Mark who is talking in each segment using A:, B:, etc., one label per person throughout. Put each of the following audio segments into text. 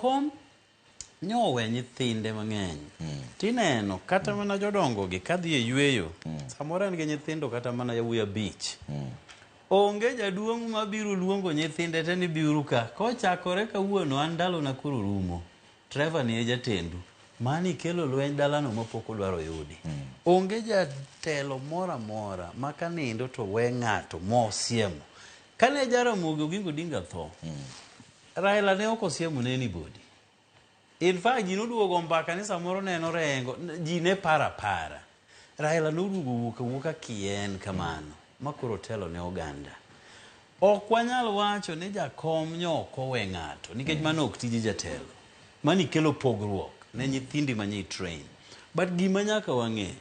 A: Kom nyowe nyithinde mang'eny. Tineno kata mana jodongo gi kadhi e yweyo, samoro en gi nyithindo kata mana yawuoyi abich. Onge jaduong' mabiro luongo nyithinde te ni biuru ka. Kochakore kawuono an ndalona koro rumo. Trevor ni e jatendu. Mani kelo lweny dalano mapok odwaro yudi. Onge jatelo moro amora ma kanindo to we ng'ato mosiemo. Kane Jaramogi Oginga Odinga tho, Raila ne ok osiemo ne anybody. In fact, ji noduogo mbaka ni samoro ne en orengo, ji ne paro apara. Raila noduogo wuok awuoka kien kamano, ma koro otelo ne oganda. Ok wanyal wacho ni jakom nyo ok owe ng'ato, nikech mano ok tij jatelo. Mani kelo pogruok ne nyithindi ma nyi train. But gima nyaka wang'e,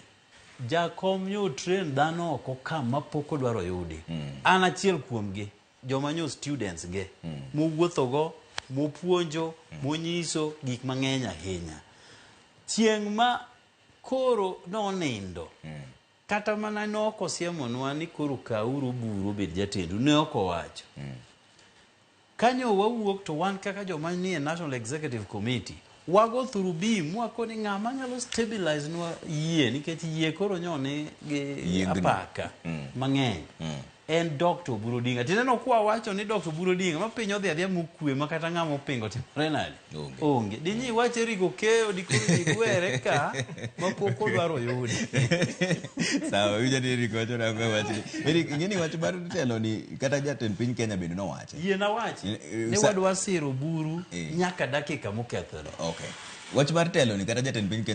A: jakom nyo train dhano oko ka mapok odwaro yudi. An achiel kuomgi. Joma nyo students ge mowuothogo, mopuonjo, monyiso gik mang'eny ahinya. Chieng' ma koro nonindo, kata mana ne ok osiemonwa ni koro kawuru buru obed jatendu, ne ok owacho. Kanyo wawuok to wan kaka joma nie National Executive Committee, wago thurubim mwakoni ng'ama nyalo stabilize nwa yie nikech yie koro nyoni gi
B: Yiengni.
A: apaka mang'eny. En Dr. Oburu Odinga. Tineno kwa wacho ni Dr. Oburu Odinga ma piny odhi adhiya mokwe ma kata ng'ama opingo timore nade?
B: Onge.
A: Onge. Dinyi iwach Eric Okeyo dikoro ji gwere ka ma pok odwaro yudi.
B: Sawa, winjo ni Eric wacho nang'o e wachni. Eric, ing'e ni wach mar telo ni kata jatend piny Kenya bende nowache.
A: Yie nawachi ni wadwa siro Oburu nyaka dakika mokethore.
B: Okay. Wach mar telo ni kata jatend piny Kenya